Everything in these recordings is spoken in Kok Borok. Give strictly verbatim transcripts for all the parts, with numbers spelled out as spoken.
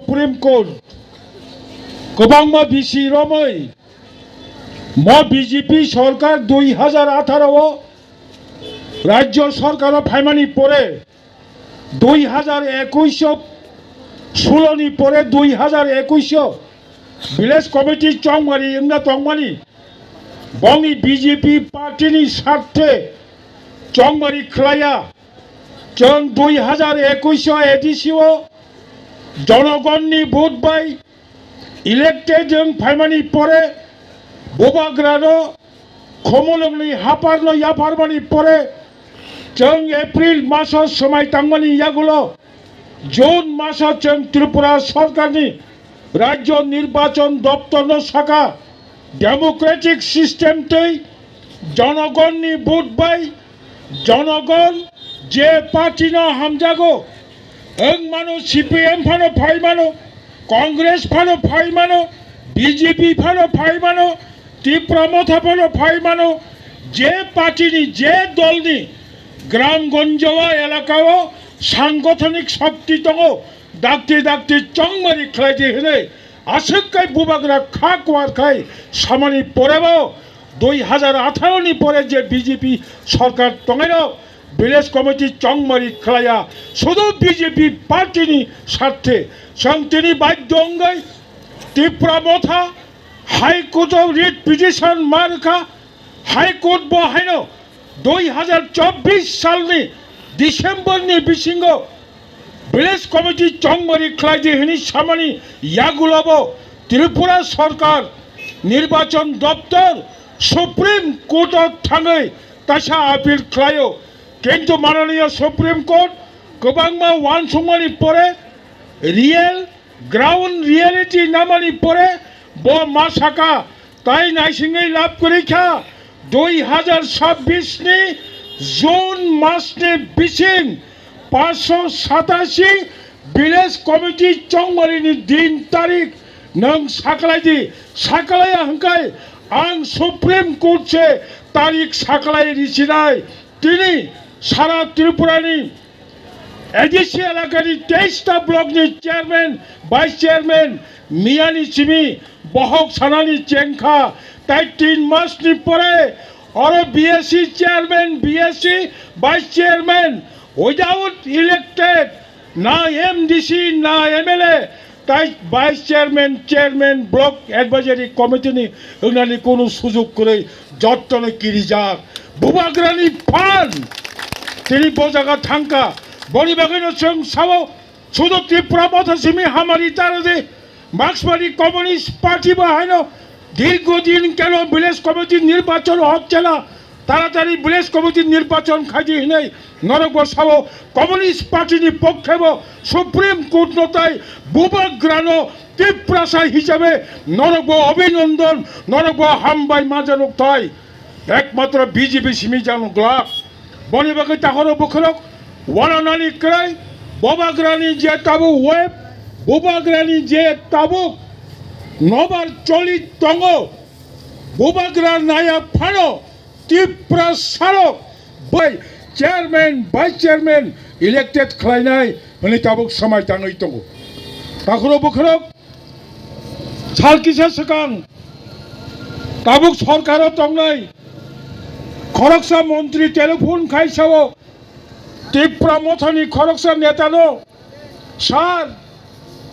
Supreme Court kwbangma bisi romwi mo B J P sorkar dui hajar atharo o rajyo sorkar o phaimani pore dui hajar ekush o, sulo ni pore dui hajar ekush o village committee chongmari wngna tongmani bongni B J P party ni sarthe chongmari khlaiya. Chwng dui hajar ekush o A D C o jonogonni vote bai elected wng phaimani pore, bubagrano khumulwngni haparno yapharmani pore, chwng April maso swmai tangmani yagulo June maso chwng Tripura sorkarni rajyo nirbachon doptorno saka, democratic system tei jonogonni vote bai jonogon je party no hamjago, wng mano C P M phano phai mano, Congress phano phai mano, B J P phano phai mano, Tipra Motha phano phai mano, je party ni, je dol ni gram gonjawa elaka o sangothonik shokti tongo, dakti dakti chongmari khlai di hwnwi aswk kai bubagra kha kwar khai samani porebo dui hajar atharo ni pore je B J P sorkar tongaino village committee chongmari khlaiya, sudu B J P party ni sarthe chwng tini baidhyo wngwi Tipra Motha High Court o writ petition ma rwkha. High Court bo haino dui hajar chobbish salni December ni bisingo village committee chongmari khlai di hwnwi samani yagulobo Tripura sorkar, nirbachon doptor Supreme Court o thangwi kaisa appeal khlaio. Kintu mananiya Supreme Court kwbangma uansukmani pore real ground reality namani pore bo ma saka, tai naisingwi lab kwrwi kha, dui hajar sabbish ni June mas ni bising paanch sho satashi village committee chongmari ni din tarik nwng saklai di, saklaiya hwnkhe ang Supreme Court se tarik saklai richinai. Tini sara Tripura ni A D C elakani teis ta block ni chairman, vice chairman miyani simi bohok sanani chengkha, tai tin mas ni pore oro B S C chairman, B S C vice chairman without elected, na M D C, na M L A, tai vice chairman, chairman, block advisory committee ni wngnani kunu sujuk kwrwi jottono kirijak. Bubagrani phan tini bo jaga thangkha. Boni bagwino chwng sao, sudu Tipra Motha simi hamari taradi, Marksmani Communist Party bo haino dirgo din keno village committee nirbachon hocche na, taratari village committee nirbachon khaidi hinwi norok bo sao. Communist Party ni pokhe bo Supreme Court no tai bubagrano Tiprasa hisabe norok bo abhinandan, norok bo hambai majanok tai. Ekmatro B J P simi jano glak. Boni bagwi takhoro bwkhorok wananani kwrwi, bubagrani je tabuk web, bubagrani je tabuk nobar choli tongo, bubagra naya phano Tiprasarok bai chairman, vice chairman elected khlainai hwnwi tabuk swmai tangwi tongo. Takhoro bwkhorok sal kisa swkang tabuk sorkaro tongnai khoroksa montri telephone khai sao, Tipra Mothani khoroksa netano, "Sir,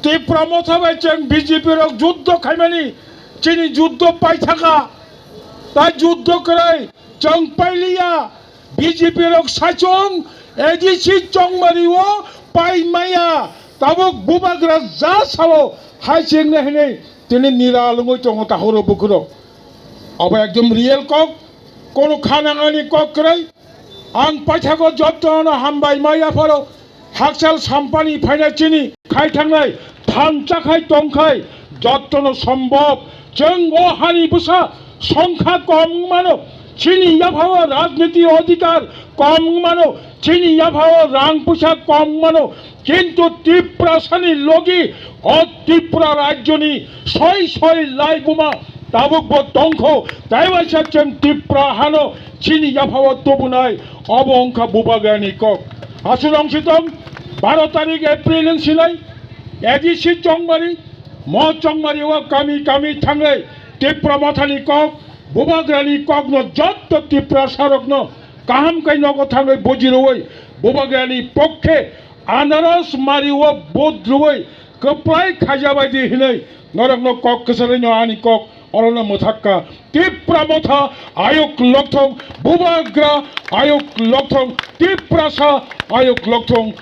Tipra Motha bai chwng B J P rok juddo khaimani, chini juddo paithaka, tai juddo kwrwi chwng pailiya, B J P rok saichung A D C chongmari o pai maya, tabuk bubagra ja sao hai chengna hinwi tini nira lungwi tongo takhoro bukhurok." Abo ekdom real kok, kono khanangani kok kwrwi. Ang paithakgo jottono hambai ma yapharo, hakchal sampani phaina chini khai thangnai thansa khai tongkhai jottono sombhob. Chwng o hani bwsa songkha kom wngmano, chini yaphao rajniti odhikar kom wngmano, chini yaphao rang puisa kom wngmano, kintu Tiprasani logi o Tripura rajyoni soi soi laibuma tabukbo tongkho. Taiwaisa chwng Tripura hano chini yaphao tubunai, obo wngkha bubagrani kok. Aswk wngsitong, baro tarik April wngsinai, A D C Chongmari, mo Chongmari o kami kami thangwi Tipra Mothani kok, Bubagrani kokno jotto Tiprasarokno kaham khe nogo thangwi bujirwi Bubagrani pokkhe Anaras Mari o vote rwi kwplai khajabaidi hinwi norokno kok kwcharwino ani kok orono mwthakka. Tipra Motha ayuk lokthong, Bubagra ayuk lokthong, Tiprasa ayuk lokthong.